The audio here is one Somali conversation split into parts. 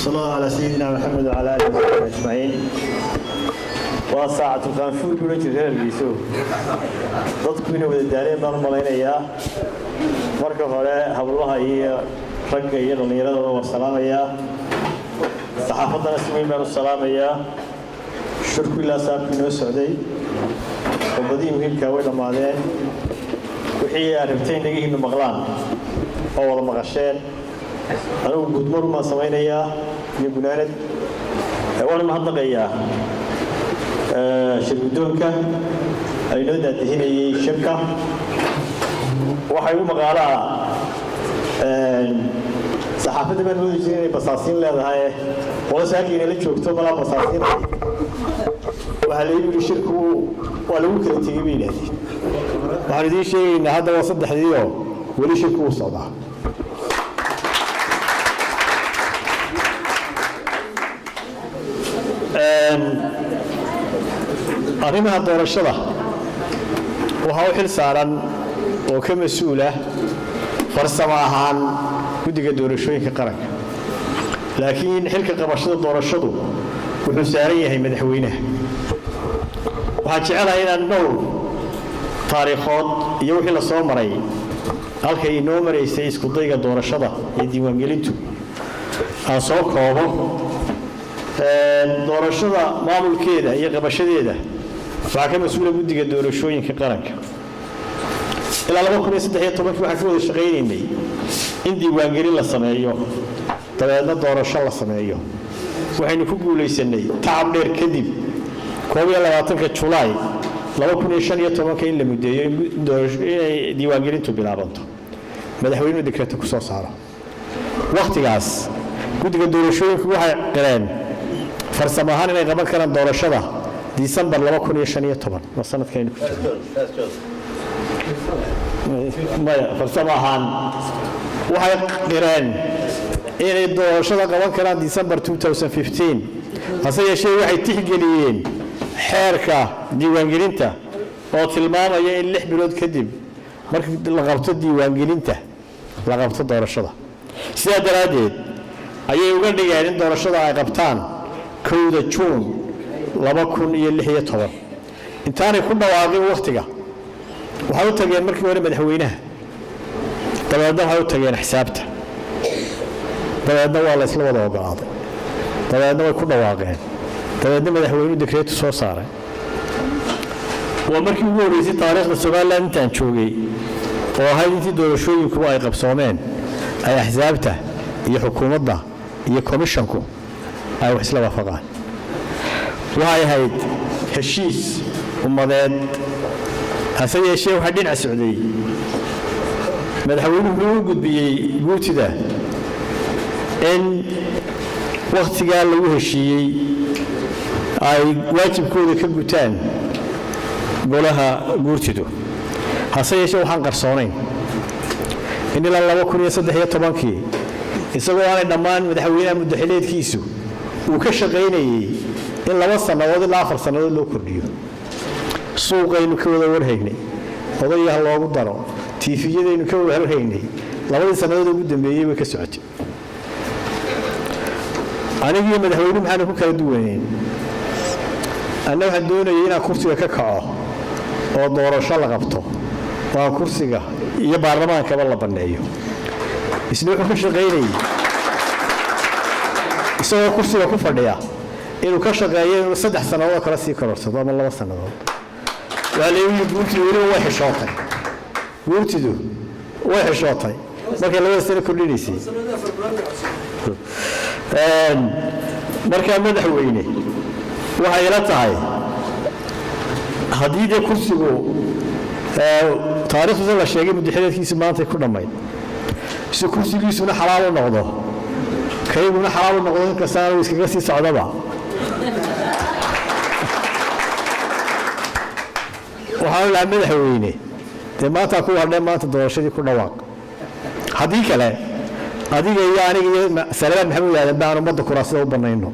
Sala allahu calaa sayidina Maxamed wacala aalihi wasaxbi ajmaciin. Waa saacatu qaanfuur kula jira reerkiiso, dadku inay wada daaleen baan u malaynayaa. Marka hore hablaha iyo ragga iyo dhallinyaradooda waan salaamayaa, saxaafaddana si weyn baan u salaamayaa. Shirku ilaa saabku inoo socday, khudbadihii muhiimkaa way dhammaadeen. Wixii aad rabteen dhegihiinnu maqlaan oo wada maqasheen. Anigu guudmaru baan samaynayaa iyo gunaanad. Waanu mahadnaqayaa shir guddoonka ay noo daadihinayay shirka. Waxaa igu maqaalaa, saxaafadda baan moodi jiray inay basaasiin leedahay, qolo saakayna la joogto malaa basaasiin. Waxaa laygu yidhi shirku waa lagu kala tegey, bay yidhahdeen. Waxaan idiin sheegaynaa hadda waa saddexdiioo weli shirku wuu socdaa. Arrimaha doorashada waxaa u xil saaran oo ka mas-uula farsamo ahaan guddiga doorashooyinka qaranka, laakiin xilka qabashada doorashadu wuxuu saaran yahay madaxweynaha. Waxaan jecelahay inaan dhowr taariikhood iyo wixii la soo maray, halkay inoo maraysay iskudayga doorashada iyo diiwaangelintu, aan soo koobo. Doorashada maamulkeeda iyo qabashadeeda waxaa ka mas-uula guddiga doorashooyinka qaranka. Ilaa 2013-kii waxaan ka wada shaqaynaynay in diiwaangelin la sameeyo, dabeedna doorasho la sameeyo. Waxaynu ku guulaysanay tacab dheer kadib 21-ka Julaay 2015-ka in la muddeeyo inay diiwaangelintu bilaabanto, madaxweynuhu dekreto ku soo saaro. Wakhtigaas guddiga doorashooyinku waxay qireen farsamo ahaan inay qaban karaan doorashada Disembar 2015, waa sanadkaynu ku jirno. Maya, farsamo ahaan waxay qireen inay doorashada qaban karaan December 2015. Hase yeeshee waxay tixgeliyeen xeerka diiwaangelinta oo tilmaamaya in 6 bilood kadib markii la qabto diiwaangelinta la qabto doorashada. Sidaa daraaddeed ayay uga dhigeen in doorashada ay qabtaan 1-da Juun 2016. Intaanay ku dhawaaqin wakhtiga, waxay u tageen markii hore madaxweynaha, dabeedna waxay u tageen xisaabta, dabeedna waa la isla wada ogolaaday, dabeedna way ku dhawaaqeen, dabeedna madaxweynuhu dekreetu soo saaray. Waa markii ugu horreysay taariikhda Somaliland intaan joogay oo ahayd intii doorashooyinkuba ay qabsoomeen ay axsaabta iyo xukuumadda iyo komishanku ay wax isla waafaqaan. Waxay ahayd heshiis ummadeed. Hase yeeshee waxaa dhinac socday, madaxweynuhu wuxuu u gudbiyey guurtida in wakhtigaa lagu heshiiyey ay waajibkooda ka gutaan golaha guurtidu. Hase yeeshee waxaan qarsoonayn in ilaa 2013-kii, isagoo aanay dhammaan madaxweynaha muddaxileedkiisu, uu ka shaqaynayey in 2 sannadood ilaa 4 sannadood loo kordhiyo. Suuqaynu ka wada warhaynay, odayaha loogu daro, tiifiyadaynu ka wada warhaynay. Labadii sannadood ugu dambeeyey way ka socotay. Anigiyo madaxweyne maxaanu ku kala duwaneyn? Anna waxaan doonayay inaan kursiga ka kaco oo doorasho la qabto oo aan kursiga iyo baarlamaankaba la banneeyo. Isna wuxuu ka shaqaynayey, isagoo kursiga ku fadhiya, inuu ka shaqeeyo inuu 3 sannadood kala sii kororsado ama 2 sannadood. Waa la yidhi guurtidu weliba way xishootay, guurtidu way xishootay markay labada sano kordhinaysay. Markaa madaxweyne, waxay ila tahay haddii dee kursigu taariikhdiisa la sheegay, muddaxileedkiisi maantay ku dhammayd, si kursigiisuna xalaal u noqdo, kayguna xalaal u noqdo, inkastaanu iskaga sii socdaba, waxaan lahaa madaxweyne, dee maantaa ku hadhee, maanta doorashadii ku dhawaaq. Haddii kale adiga iyo aniga iyo Salabaan Maxamuud Aadan baan ummadda kuraasida u bannayno.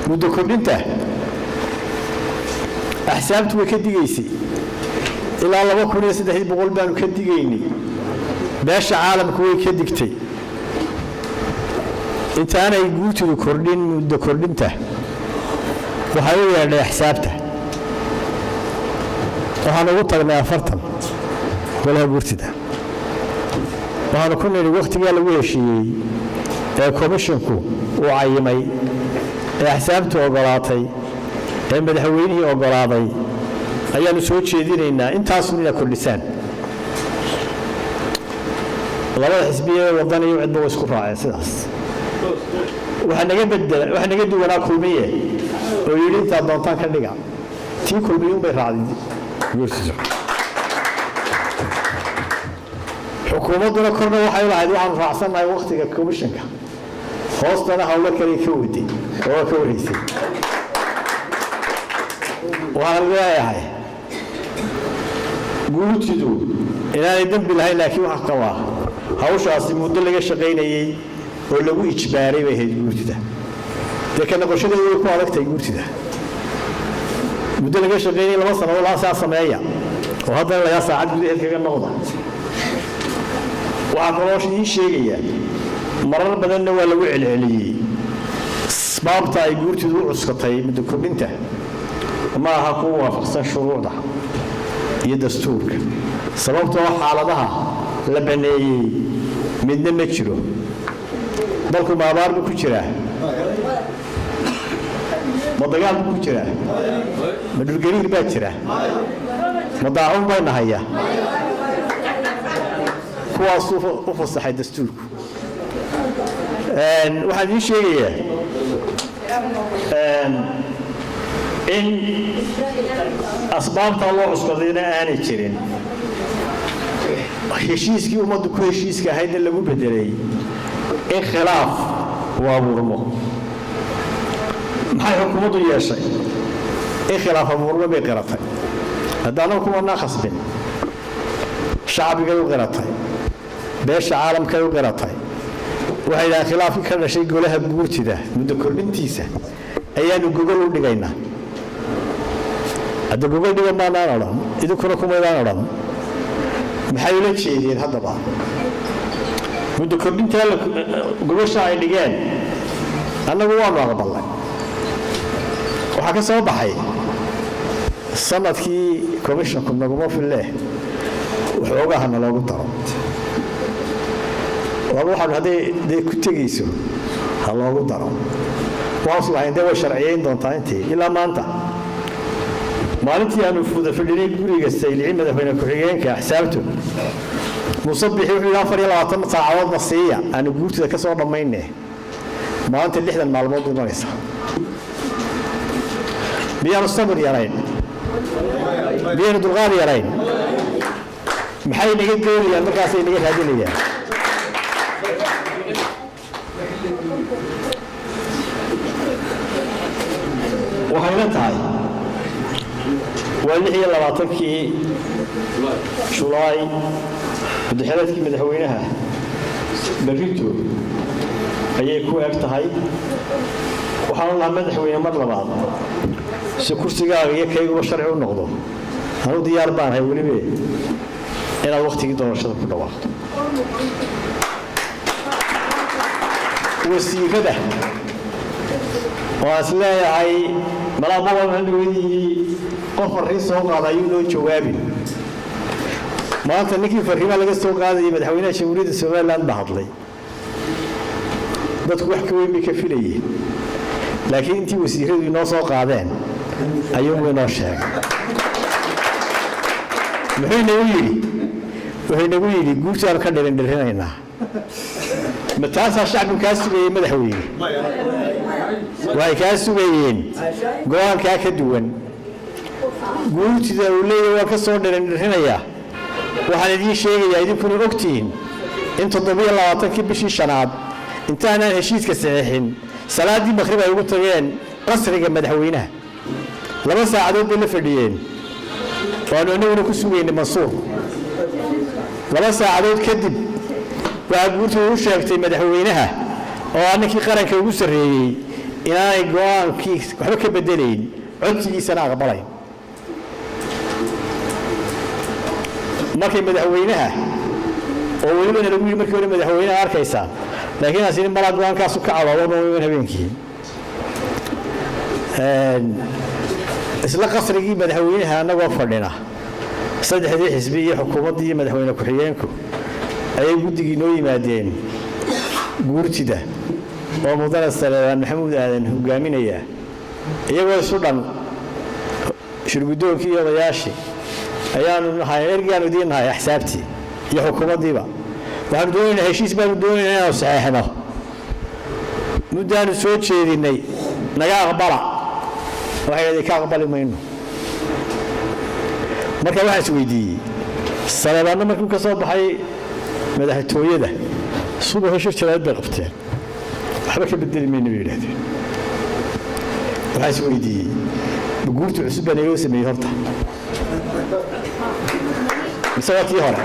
Muddo kordhinta axsaabtu way ka digaysay. Ilaa 2300 baanu ka digaynay. Beesha caalamku way ka digtay. Intaanay guurtidu kordhin muddo kordhinta, waxay u yeedhay axsaabta. Waxaan ugu tagnay 40 golaha guurtida. Waxaanu ku nidhi, wakhtigaa lagu heshiiyey ee komishinku uu cayimay, ee axsaabtu ogolaatay, ee madaxweynihii ogolaaday ayaanu soo jeedinaynaa, intaasun inaad kordhisaan. Labada xisbiye, Wadan iyo cidba, way isku raaceen sidaas. Waxaa naga bedela, waxaa naga duwanaa Kulmiye oo yidhi, "Intaad doontaan ka dhiga." Tii Kulmiyuun bay raacday guurtiisu. Xukuumadduna korna waxay lahayd, "Waxaanu raacsannahay wakhtiga komishanka," hoostana hawlo kale ka waday oo ka wareysay. Waxaan leeyahay, guurtidu inaanay dembi lahayn, laakiin waxaa qabaa hawshaasi muddo laga shaqaynayey oo lagu ijbaaray bay ahayd guurtida. Dee ka noqoshadeedu way ku adagtahay guurtida. Muddo laga shaqaynayay, 2 sannadood laa saa sameeya oo haddana lagaa saacad gudaheed kaga noqda. Waxaa kaloo ii sheegaya, marar badanna waa lagu celceliyey, asbaabta ay guurtidu u cuskatay muddo kordhinta ma aha kuwa waafaqsan shuruucda iyo dastuurka, sababtoo xaaladaha la baneeyey midna ma jiro. Dalku ma abaar buu ku jiraa? Ma dagaal buu ku jiraa? Ma dhulgariir baa jira? Ma daacuun bayna haya? Kuwaasuu u fasaxay dastuurku. Waxaan idiin sheegayaa in asbaabtaa loo cuskadayna aanay jirin, heshiiskii ummaddu ku heshiiska ahaydna lagu bedelay in khilaaf uu abuurmo. Maxay xukuumaddu yeeshay? In khilaaf abuurmo bay qiratay. Hadda anagu kumanaa khasbin. Shacbigay u qiratay, beesha caalamkay u qiratay. Waxay yidhahaan, khilaafkii ka dhashay golaha guurtida muddo kordhintiisa ayaanu gogol u dhigaynaa. Hadda gogol dhiga maanaan odhan, idinkuna kumaydaan odhan. Maxay ula jeedeen haddaba muddo kordhintaa gogosha ay dhigeen? Annagu waanu aqbalnay. Waxaa ka soo baxay, sanadkii komishinku naguma fillee, waxoogaha naloogu daro. Waaba waxaanu hadday dee ku tegayso ha loogu daro. Waan lahayn dee way sharciyayn doontaa intii. Ilaa maanta, maalintii aanu fuda fadhinay guriga Saylici, madaxweyne ku-xigeenka axsaabtu Musabixi wuxuu yidhi, 24 saacadoodna siiya, aanu guurtida ka soo dhammayne. Maanta 60 maalmood bay maraysaa. Miyaanu sabir yarayn? Miyaanu dulqaad yarayn? Maxay naga doonayaan markaasay naga raadinayaan? Waxayna tahay, waa 26-kii Julaay, muddaxileedkii madaxweynaha berrito ayay ku eg tahay. Waxaanu lahaa, madaxweyne, mar labaad si kursigaaga iyo kayguba sharci u noqdo, anu diyaar baanahay welibe inaad wakhtigii doorashada ku dhawaaqdo. Wasiirada waan is leeyahay, malaabawaanweydiiyey, qof farriin soo qaada ayuu noo jawaabin. Maanta ninkii farriimaa laga soo qaadayay, madaxweynaha Jamhuuriyadda Somaliland baa hadlay. Dadku wax ka weyn bay ka filayeen, laakiin intii wasiiradu inoo soo qaadeen ayuunbuu inoo sheegay. Muxuu inagu yidhi? Wuxuu inagu yidhi, "Guurtaanu ka dhirindhirinaynaa." Ma taasaa shacbigu kaa sugayey, madaxweyne? Waxay kaa sugayeen go-aankaa ka duwan. Guurtida uu leeyahy waan ka soo dhirindhirinayaa. Waxaan idiin sheegayaa, idinkuna ogtihiin, in 27-kii bishii shanaad, intaanaan heshiiska saxiixin, salaaddii maqrib ay ugu tageen qasriga madaxweynaha. 2 saacadood bay la fadhiyeen, waanu inaguna ku sugaynay Mansuur. 2 saacadood kadib waxaa guurtidu u sheegtay madaxweynaha, oo ah ninkii qaranka ugu sarreeyey, inaanay go-aankii waxba ka bedelayn, codsigiisana aqbalayn. Markay madaxweynaha oo welibana lagu yidhi markii hore madaxweynaha arkaysaan, laakiin asini malaa go-aankaasu ka cadooban habeenkii isla qasrigii madaxweynaha annagoo fadhina, saddexdii xisbi iyo xukuumaddii iyo madaxweyne ku-xigeenku, ayay guddigii noo yimaadeen guurtida oo mudane Saleebaan Maxamuud Aadan hogaaminaya, iyagoo isu dhan, shirguddoonkii iyo odayaashii. Ayaanu nahay ergaanu idiin nahay axsaabtii iyo xukuumaddiiba. Waxaanu doonaynaa heshiis baanu doonaynaa inaanu saxeexno, muddaanu soo jeedinay, naga aqbala. Waxay idin ka aqbali mayno. Marka waxaan is weydiiyey, Saleebaanna markuu ka soo baxay madaxtooyada subaxii shir jaraa'id bay qabteen, waxba ka bedeli mayno bay yidhahdeen. Waxaan is weydiiyey, ma guurta cusub baa naloo sameeyey horta mise waa tii hore?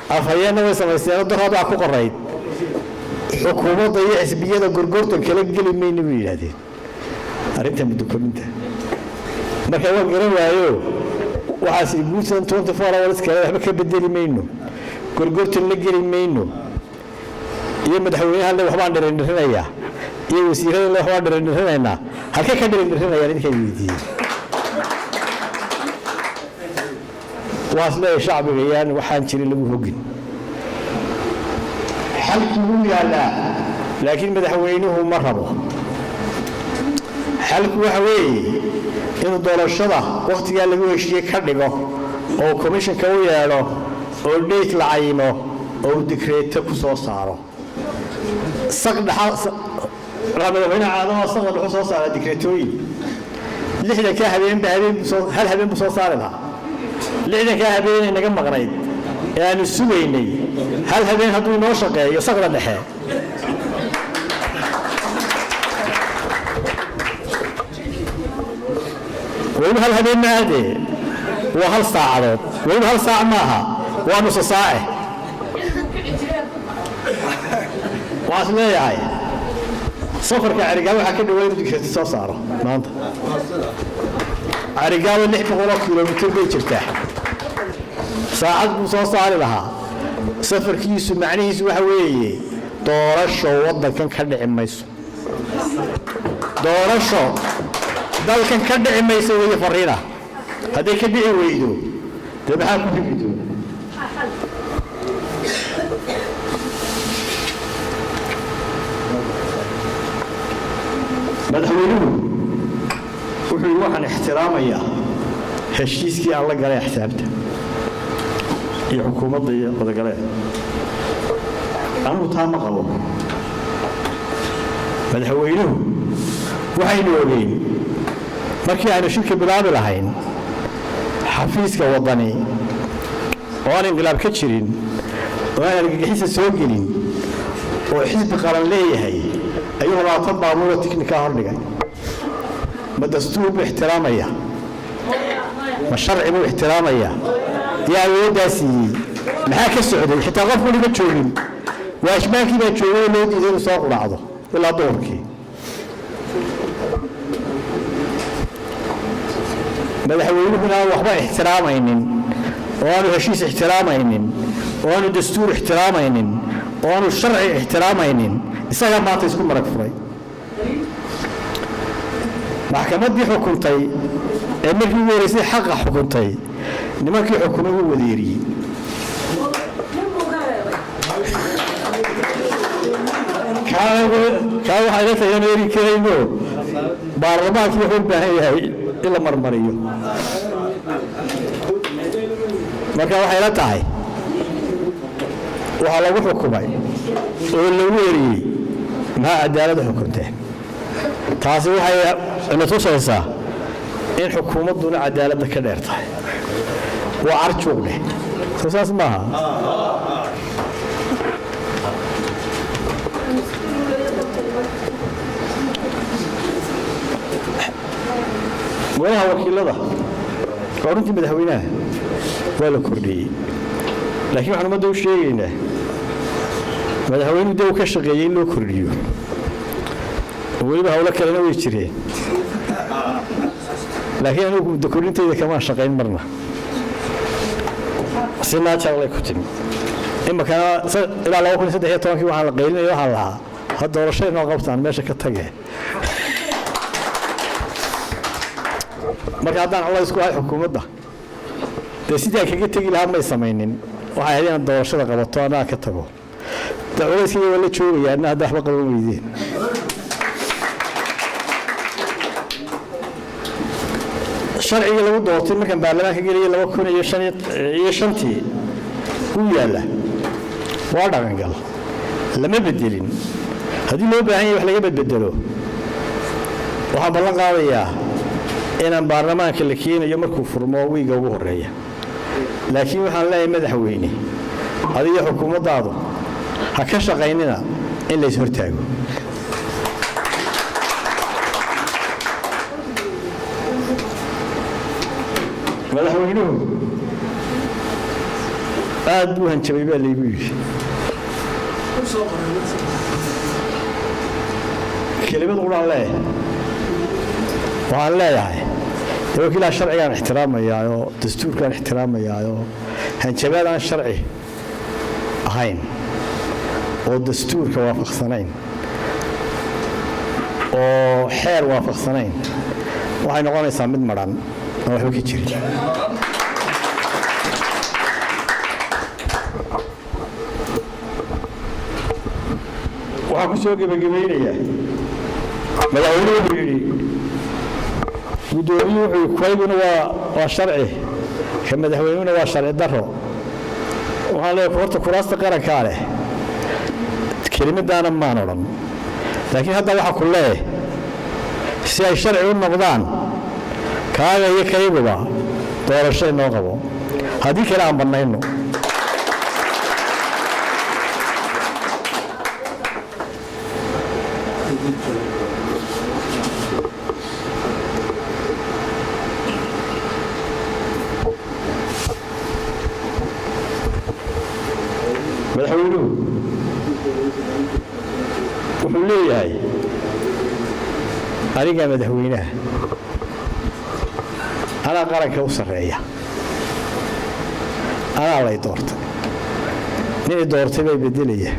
Afhayeenna way samaysteen, doraad waa ku qorayd xukuumadda iyo xisbiyada gorgortan kala geli mayno bay yidhahdeen arrinta muddo kordhinta. Marka waan garan waayo, waxaas guurtan 24 hours kale waxba ka bedeli mayno, gorgortan la geli mayno, iyo madaxweynaha le waxbaan dhirindhirinayaa, iyo wasiirada le waxbaan dhirindhirinaynaa, halkee ka dhirindhirinayaan idinkaan weydiiyey. Waas leeyahay shacbiga yaan waxaan jirin lagu hogin, xalku wuu yaallaa, laakiin madaxweynuhu ma rabo. Xalku waxa weeye inuu doorashada wakhtigaa lagu heshiiyey ka dhigo oo komishanka u yeedho oo date la cayimo oo uu dikreeto ku soo saaro. Saqdhexa madaxweyne caadahoo saqda dhuxu soo saara dikreetooyin. 60-kaa habeenba habeen hal habeen buu soo saari lahaa. 60-kaa habeenay naga maqnayd ee aanu sugaynay, hal habeen hadduu inoo shaqeeyo saqda dhexe. Weliba hal habeen ma aadee, waa hal saacadood. Weliba hal saac maaha, waa nuso saace. Waxaan is leeyahay safarka Cerigaabo waxaa ka dhawaa inuu digreeto soo saaro maanta. Cerigaabo 600 kilomitir bay jirtaa, saacad buu soo saari lahaa. Safarkiisu macnihiisu waxa weeye doorasho waddankan ka dhici mayso, doorasho dalkan ka dhici mayso weeye fariina. Hadday ka dhici weydo, dee maxaa ku xigi doona? Madaxweynuhu wuxuu yidhi waxaan ixtiraamayaa heshiiskii aan la galay axsaabta iyo xukuumadda iyo wadagaleen. Anugu taa ma qabo. Madaxweynuhu waxaynu ogeyn markii aynu shirka bilaabi lahayn, xafiiska Waddani oo aan inqilaab ka jirin oo aan argagixisa soo gelin oo xisbi qaran leeyahay ayuu 20 baabuuro tiknikaa hordhigay. Ma dastuur buu ixtiraamaya? Ma sharci buu ixtiraamaya? Yaa awooddaa siiyey? Maxaa ka socday? Xitaa qof weli ma joogin, waashmaankii baa joogay oo loo diiday inuu soo qudhacdo ilaa duhurkii. Madaxweynuhuna aan waxba ixtiraamaynin oo aanu heshiis ixtiraamaynin oo aanu dastuur ixtiraamaynin oo aanu sharci ixtiraamaynin, isagaa maanta isku marag furay. Maxkamaddii xukuntay ee markii ugu horeysay xaqa xukuntay, nimankii xukumay wuu wadeeriyey. Kaa waxay la tahay inaan eri karayno, baarlamaankii wuxuu u baahan yahay in la marmariyo. Marka waxay la tahay waxaa lagu xukumay oo lagu eriyey maxaa cadaaladda xukunteen. Taasi waxay na tusaysaa in xukuumadduna cadaaladda ka dheer tahay. Waa carjuuq dheh, soo saas maaha? Golaha wakiilada waa runtii madaxweynaha waa la kordhiyey, laakiin waxaan ummadda u sheegaynaa madaxweynuhu de uu ka shaqeeyey in loo kordhiyo, weliba howlo kalena way jireen, laakiin anigu muddo kordhintayda kamaan shaqayn marna. Si natural ay ku timi. Iminkana ilaa 2013-kii waxaan la qaylinaya, waxaan lahaa ha doorasho inoo qabtaan, meesha ka tage. Marka haddaan culays ku ahay xukuumadda, dee sidii aan kaga tegi lahaa may samaynin. Waxay ahayd inaad doorashada qabato, anaa ka tago. Dee culayskayga waa la joogayaa anna hadda waxba qaban weydeen. Sharcigii lagu doortay markaan baarlamaanka geliyay 2005-tii wuu yaalla, waa dhaqangal, lama bedelin. Haddii loo baahan yahay wax laga bedbedelo, waxaan ballan qaadayaa inaan baarlamaanka la keenayo markuu furmo wiiga ugu horeeya. Laakiin waxaan leeyahay, madaxweyne, adiga xukuumaddaadu ha ka shaqaynina in la is-hortaago. Madaxweynuhu aad buu hanjabay baa laygu yidhi. Kelimad quraan leeyahay, waxaan leeyahay dee wakiilaa sharcigaan ixtiraamayaayoo dastuurkaan ixtiraamayaayoo hanjabaad aan sharci ahayn oo dastuurka waafaqsanayn oo xeer waafaqsanayn waxay noqonaysaa mid madhan aan waxba ka jirin. Waxaan ku soo gebagabaynayaa, madaxweynuhu wuxuu yidhi, guddoomiyuhu wuxuu yidhi, kayguna waa sharci, ka madaxweynuhuna waa sharci daro. Waxaan leeyahay horta kuraasta qarankaa leh, kelimadaana maan odhan, laakiin hadda waxa ku leeyahay si ay sharci u noqdaan kaaga iyo kayguba doorasho inoo qabo, haddii kale aan bannayno. Madaxweynuhu wuxuu leeyahay anigaa madaxweynaha, anaa qaranka u sarreeya, anaa lay doortay, nin i doortay bay bedelaya.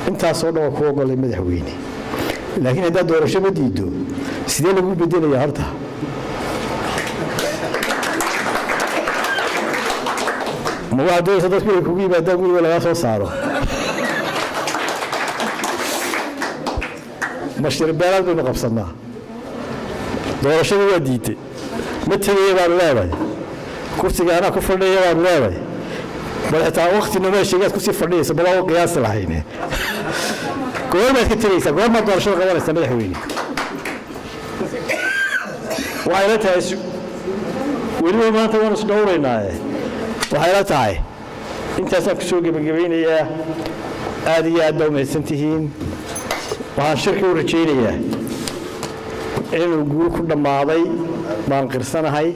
Intaasoo dhan waa ku ogolay, madaxweyne, laakiin haddaad doorasho ma diiddo, sidee lagu bedelayaa horta? Ma waxaad doonaysa dadku inay kugu yimaadaan guriga lagaa soo saaro? Ma shirbeelaad baynu qabsannaa? Doorashada waa diiday, ma tegaya baanu leedahay, kursiga anaa ku fadhiyaya baanu leedahay. Bal xitaa wakti nooma sheegaad kusii fadhiyayso, bal waa u qiyaasi lahayne. Goormaad ka tegaysaa? Goormaad doorashada qabanaysaa, madaxweyne? Waxay la tahay weliba maanta waan isdhowraynaaye. Waxay la tahay intaasaan ku soo gebagabaynayaa. Aad iyo aad baa umahadsan tihiin. Waxaan shirka u rajaynayaa inuu guul ku dhammaaday baan qirsanahay.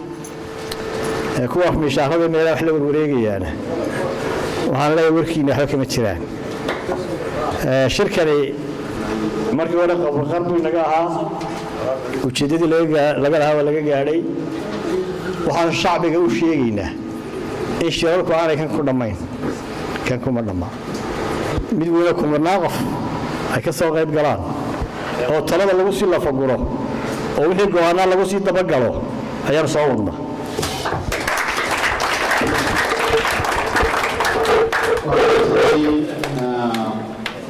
Kuwa mishaarada meelaha wax la warwareegayaana waxaan leeyahay warkiina waxba kama jiraan. Shirkani markii hore qabrqar buu inaga ahaa, ujeeddadii laga lahaa waa laga gaadhay. Waxaan shacbiga u sheegaynaa in shirarku aanay kan ku dhammayn, kan kuma dhammaa. Mid weyne kumanaa qof ay ka soo qayb galaan oo talada lagu sii lafaguro oo wixii go'aanaa lagu sii dabagalo ayaan soo wadnaa.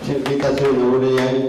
Shirkii taasi inoogu leeyahay.